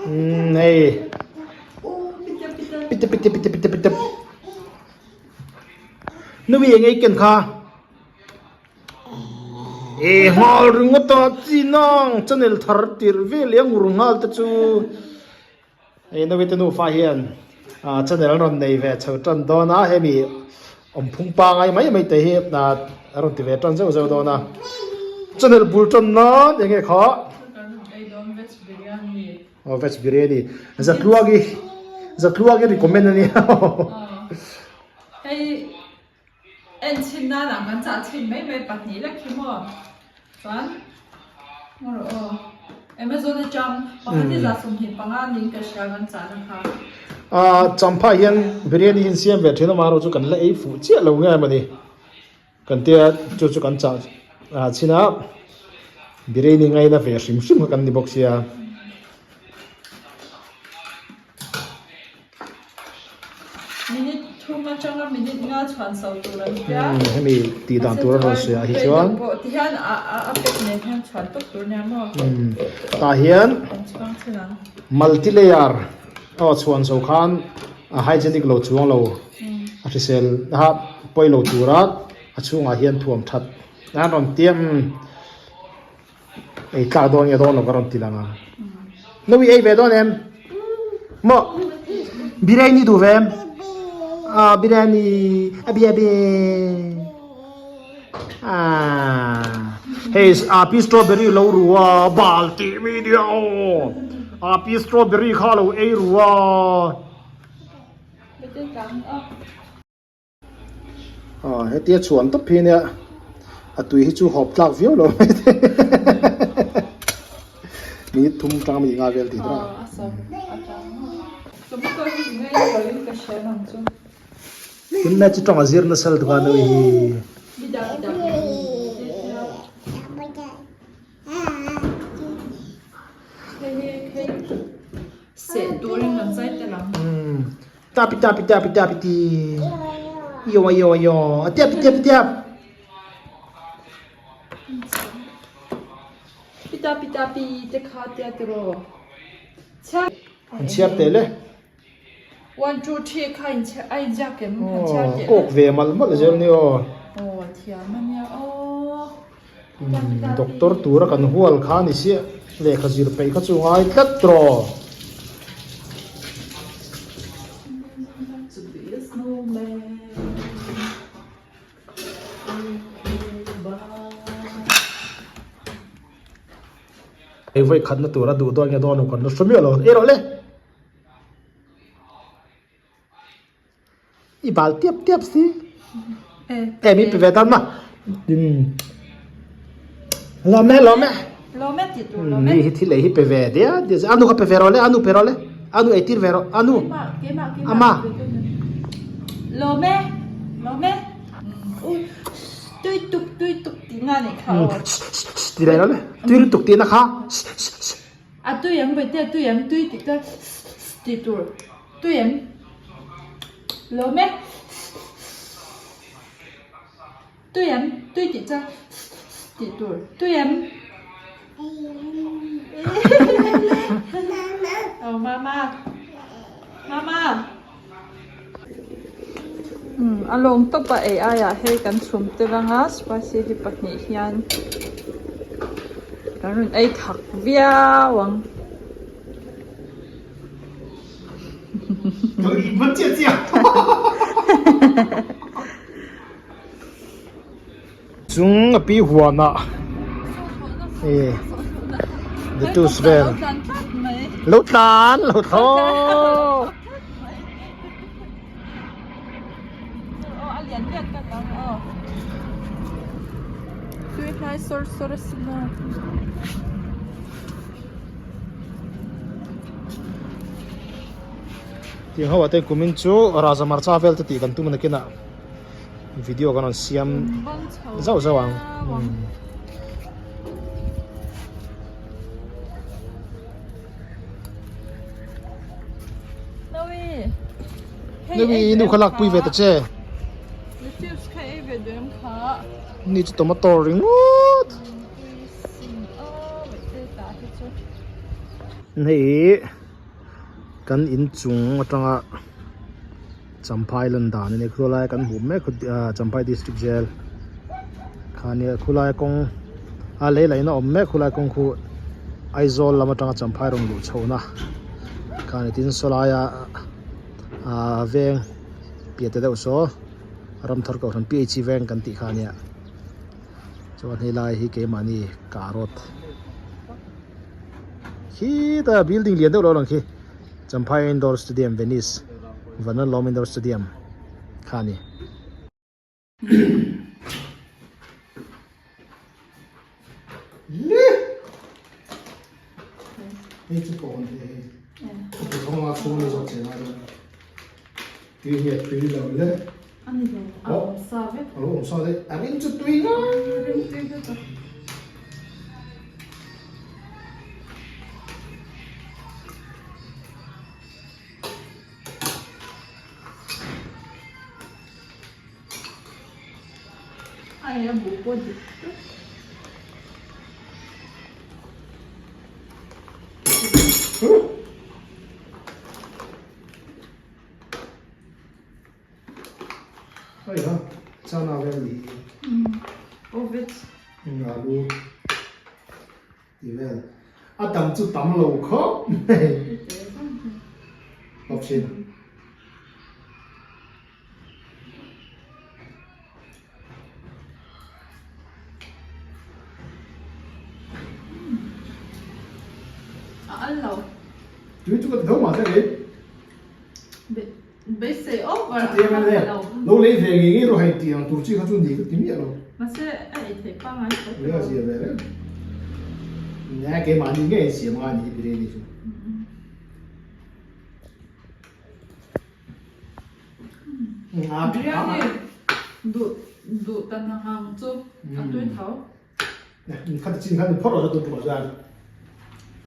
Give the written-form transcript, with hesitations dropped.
Umm hei pite pite pite pite pite Nui eng ei ken kha e nghal ringawt a chi nang channel thar tirh vel leh a ngur nghal te chu hei Nui te nufa hian ah channel an rawn nei ve chho tan dawn a hemi awmphung pangai mai mai te hi ah a rawn ti ve tan zeuh zeuh dawn a channel bul tan nan eng nge kha. Aw veg biryani zatluagi zatluagi recommend ania Hei en chhin nan ah kan chah chhin mai mai pahnih lek hi maw chuan ngaw rawh aw Amazon atang pakhat hi 25 niin ka hria kan chah na kha. Ah champha hian biryani hi an siam ve thin a amaherawhchu kan la ei fuh chiah lo nge mawni. Kan tia chu chu kan chah ah chhin a biryani ngaina ve hrim hrim kha kan ni bawk sia. Minute thum atanga minute nga chhuan so tur an tia. Hemi tih dan tur a rawn sawi ah hi chuan. Ti hian a a pek nen hian chhuan tawp tur nia maw. Tah hian Kan chhuang chhin ang. Multi layer aw chhuan so khan a hygienic lo chuang lo. A hrisel a pawi lo tura a chhungah hian thuam that an rawn ti a umm ei tlak dawn nge dawn lo ka rawn ti lang a Nawi ei ve dawn em maw biryani duh ve em ah biryani a bia be ah hei a pi strawberry lo ru a bal tih mi nia aw a pi strawberry kha lo ei ru a. Aw hetia chhuan tawp hi nia a tui hi chu hawp tlak viau lo mai te minute thum tang mi nga vel tih tura tunlai chu tawng a zir nasa lutuk a nui hi. Tapi tapi tapi tapi ti. Yo yo yo. Tiap tiap tiap. Pita pita pi te kha tia tiro. An chhiar teh le. 1 2 3 kha in chhiar a in ziak em han chhiar teh. Kawk ve malh malh zel ni aw. Aw thiam ania aw. Doctor tura kan hual kha ni sia lehkha zir peih kha chu ngai tlat tawh. Hei vawi khatna tura duh dawn nge dawn lo kan la hre miah lo ei rawh le. I bal tiap tiap si. E mi pe ve tan ma. Lawm e lawm e. Lawm e ti tur lawm e. Mi hi thil ei hi pe ve dia dia anu kha pe ve rawh le anu pe rawh le anu ei tir ve rawh anu. Ama. Lawm e lawm e. Tui tuk tui tuk ti na ni kha aw. Ti leh rawh le tui tuk ti na kha. A tui em vawi te a tui em tui tih te tih tur tui em lawm e tui em tui tih chuan tih tur tui em aw mama mama umm a lawng tawp a ei aiah hei kan chhum tel anga spicy hi pahnih hian kan rawn ei thak viau ang. Chung a pi huanah e lettuce vel lo tlan lo thlawk Tiang ho ah te kumin chu raza marcha vel te tih kan tum a nakinah. Video kan rawn siam zauh zauh ang. Nawi nu kha lak pui ve ta che. Ni chu tomato ringawt. Hei. Kan inchung atanga Champhai lan dan a ni khulai kan hmuh mek ah Champhai district jail kha nia khulai kawng a lei laihna awm mek khulai kawng khu Aizawl lam atanga Champhai rawn luh chhohna kha ni tin sawlaia ah veng piah te deuh saw Ramthar kohhran P H veng kan tih kha ania chuan helai hi keimahni carrot khitah building lian deuh lo lang khi Champhai Indoor Stadium Venice Vanlalawm Indoor Stadium kha a ni. Hei chu pawh an hei hei thawng a chhung ni zawk che ngai dawn tui hi a tui lo le ani lo a awm sa vek a lo awm sa vek a ring chu tui nga ring tui vek a Ai a buh pawh dik tak. Hei ha, chana vel ni. Ovet. Alu. Ti vel. A tam chu tam lo khawp mai. Option. A al lo. Tui chu ka ti tho mah se kei. Beisei over a Chutiang kha ania lo. Lo lei ve ngei ngei rawh hei tih ang tur chi kha chu ni ka ti miah lo. Mahse a ei theih pangngai tho tawh. Nia zia ve reng. Nia keimahni ngei siam nga ni hi biryani chu. Biryani duh duh ta hna ngang chu a tui tho. Kha ti chin khan phawrh rawh chu tun tumah chuan.